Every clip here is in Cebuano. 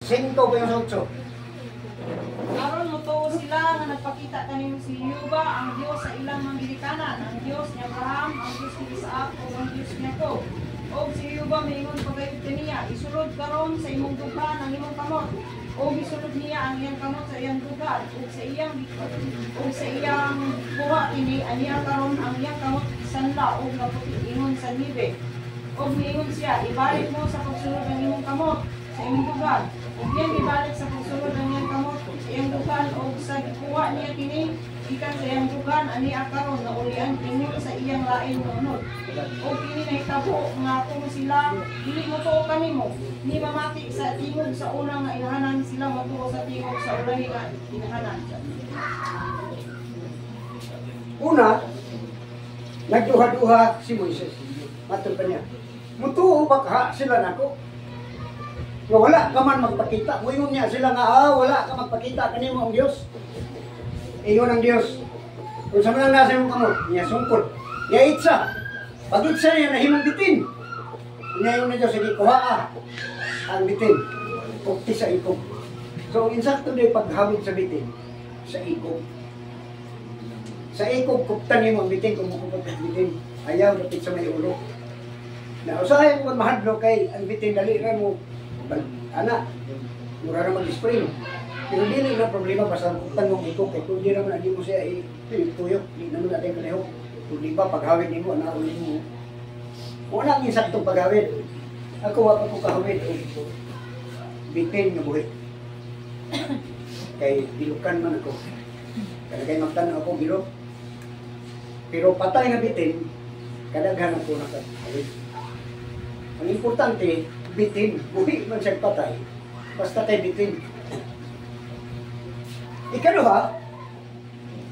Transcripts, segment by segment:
5 paingon sa 8. Aron motuo sila nga nagpakita kanimo si Jehova, ang Dios sa ilang mga ginikanan, ang Dios ni Abraham, ang Dios ni Isaac ug ang Dios ni Jacob. Og si Jehova miingon pagayod kaniya, "Isulod karon sa imong dughan ang imong kamot." Og isulod niya ang iyang kamot sa iyang dughan ug sa iyang kuha kini, aniya karon ang iyang kamot gisanla ug naputi ingon sa niebe. Og miingon siya, "Ibalik mo sa pagsulod ang imong kamot sa imong dughan." Ug iyang ibalik sa pagsulod ang iyang kamot sa iyang dughan, ug sa gikuha niya kini gikan sa iyang dughan, aniya karon naulian ingon sa iyang lain nga unod. Ug kini nahitabo nga kung sila dili motuo kanimo ni mamati sa tingog sa una nga ilhanan, sila motuo sa tingog sa ulahi nga ilhanan. Una, nagduha-duha si Moises. Matod pa niya, "Mutuo ba ka sila nako nga wala ka man magpakita?" Muingon niya sila nga, "Ah, wala ka magpakita kanimo ang Dios." Ingon ang Dios, "Kung unsa man ang nasa imong kamot," niya sungkod. Niya itsa. Pag itsa niya, nahimong bitin. Niya ingon na Diyos, "Sige, kuha ah ang bitin. Kupti sa ikog." So, ang insakto din paghawid sa bitin, sa ikog. Sa ikog, kuptan nimo ang bitin kung mukupot ang bitin. Ayaw, dapit sa may ulo. Na usahay mo mahadlo kay ang bitin dali ra mo ana mura ra mag-spray. Pero dili na problema basta kuptan mo ikog kay kung di naman di mo siya tuyok, di naman natin kalihok. Kung di ba paghawid nimo ana uli mo. Wala ang insaktong paghawid. Ako, wa pa ko kahawid og bitin nga buhi. Kay gilukan man ako. Kada kay magtan ako gilok. Pero patay nga bitin, kadaghan ako nakahawid. Ang importante, bitin. Buhi man siya patay. Basta kay bitin. Ikaduha,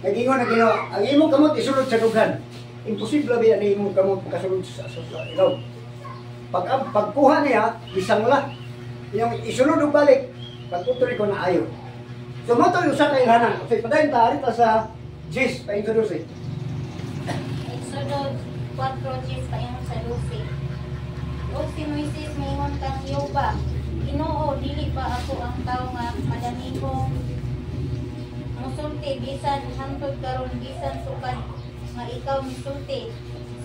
nag-ingon na Ginoo, "Ang imong kamot isulod sa dughan." Imposible ba ang imong kamot makasulod sa ilaw? Pagkuha niya, isangla. Yung isulod og balik, pag ko na ayo. So mo to yung usa ka ilhanan. Okay, padayon ta ta sa 10 pa introduce. Exodo 4, 10 paingon sa 12. Ug si Moises miingon kang Jehova, "Ginoo, dili ba ako ang tawo nga madanihong musulti bisan hangtod karon, bisan sukad nga ikaw misulti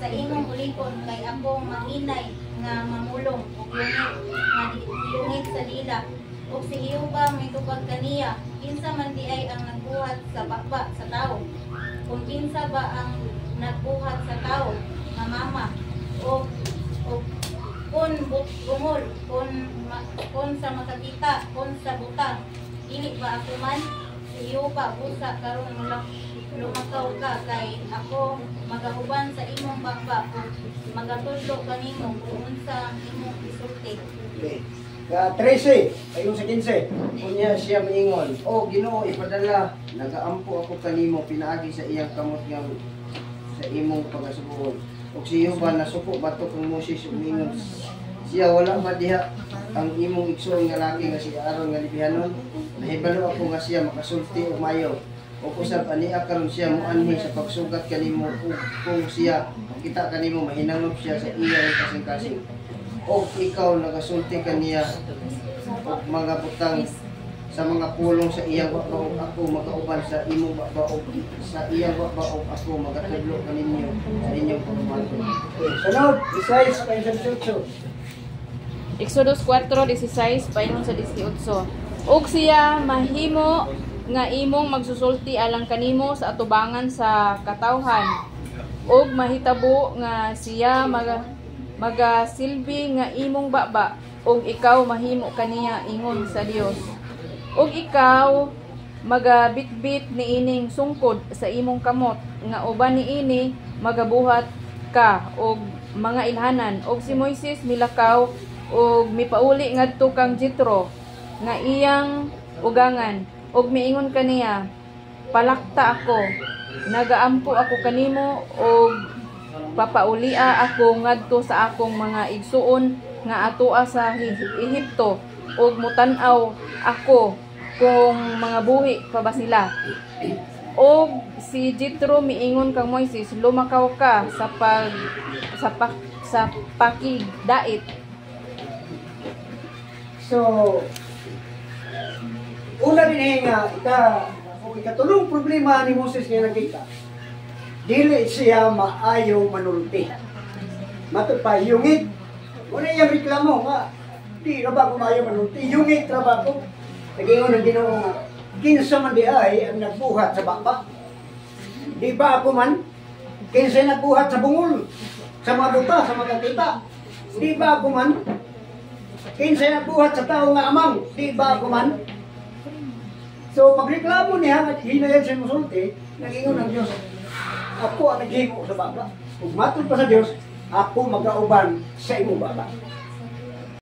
sa imong ulipon, kay ako mahinay nga mamulong ug yungit nga yungit sa dila?" Ug si Jehova mitubag kaniya, "Kinsa man diay ang nagbuhat sa baba sa tawo? Kung kinsa ba ang nagbuhat sa tawo nga mama o kun bungol, kun sa makakita, kun sa buta? Dili ba ako man si Jehova? Busa karon lumakaw ka, kay ako magauban sa imong baba ug magatudlo kanimo kung unsa ang imong isulti." Okay. Ka 13, ayon sa 15. Unya siya miingon, "O Ginoo, ipadala, nagaampo ako kanimo pinaagi sa iyang kamot nga sa imong pagasubuon." Ug si Jehova nasuko batok kang Moses ug miingon siya, "Wala ba diha ang imong igsoon nga laki nga si Aaron nga Levihanon? Nahibalo ako nga siya makasulti og maayo. Ug usab ania karon siya moanhi sa pagsugat kanimo, ug kung siya makita kanimo mahinangop siya sa iyang kasing-kasing. Og ikaw nagasulti kaniya og mga butang sa mga pulong sa iyang baba, ug ako magauban sa imong baba ug sa iyang baba, ug ako magatudlo kaninyo sa inyong pagbuhaton." Okay, sunod, 16 pa sa 18. Exodus 4:16 paingon sa 18. Ug siya mahimo nga imong magsusulti alang kanimo sa atubangan sa katawhan. Ug mahitabo nga siya magasilbi nga imong baba ug ikaw mahimo kaniya ingon sa Dios. Ug ikaw magabitbit niining sungkod sa imong kamot nga uban niini magabuhat ka og mga ilhanan. Og si Moises milakaw ug mipauli ngadto kang Jethro nga iyang ugangan ug miingon kaniya, "Palakta ako, nagaampo ako kanimo ug papaulia ako ngadto sa akong mga igsuon nga atoa sa Ehipto ug mutan-aw ako kung mga buhi pa ba sila." Og si Jethro miingon kang Moises, "Lumakaw ka sa pag sa pak sa pakigdait." So, Una din eh nga ika o ikatulong problema ni Moses nga nakita. Dili siya maayo manulti. Matud pa yungit. Una iyang reklamo nga di ra ba ko maayo manulti, yungit ra ba ko? Nagingon ang Ginoo nga kinsa man di ay ang nagbuhat sa baba? Di ba ako man? Kinsa nagbuhat sa bungol? Sa mga buta, sa mga kita? Di ba ako man? Kinsa nagbuhat sa tao nga amang? Di ba ako man? So pagreklamo niya, nga hinayan siya musulti, nagingon ang Diyos, ako ang naghimo sa baba. Ug matud pa sa Diyos, ako magauban sa imong baba.